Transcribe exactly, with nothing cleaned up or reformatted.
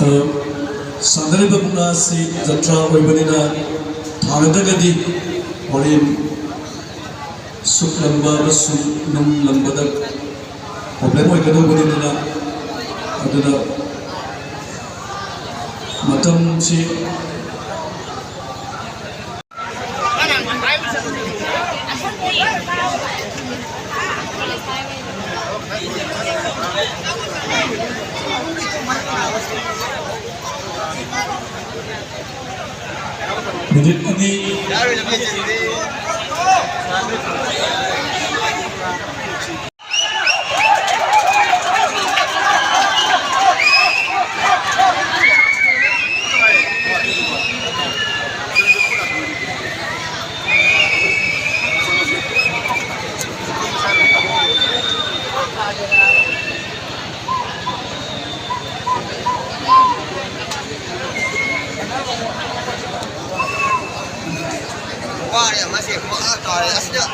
ꯑ, ꯁꯥꯟꯅꯔꯤꯕ ꯃꯨꯛꯅꯥ ꯑꯁꯤ ꯖꯇ꯭ꯔꯥ ꯑꯣꯏꯕꯅꯤꯅ ꯊꯥꯡꯅꯗ꯭ꯔꯒꯗꯤ ꯍꯣꯔꯦꯟ ꯁꯨꯛꯂꯝꯕ ꯑꯃꯁꯨꯡ ꯅꯨꯡꯂꯝꯕꯗ problem ꯑꯣꯏꯒꯗꯧꯕꯅꯤꯗꯅ, ꯑꯗꯨꯅ ꯃꯇꯝꯁꯤ minute ꯑꯅꯤ꯫ ꯋꯥꯔꯦ ꯃꯁꯤ ꯃꯈꯥ ꯇꯥꯔꯦ ꯑꯁꯤꯗ꯫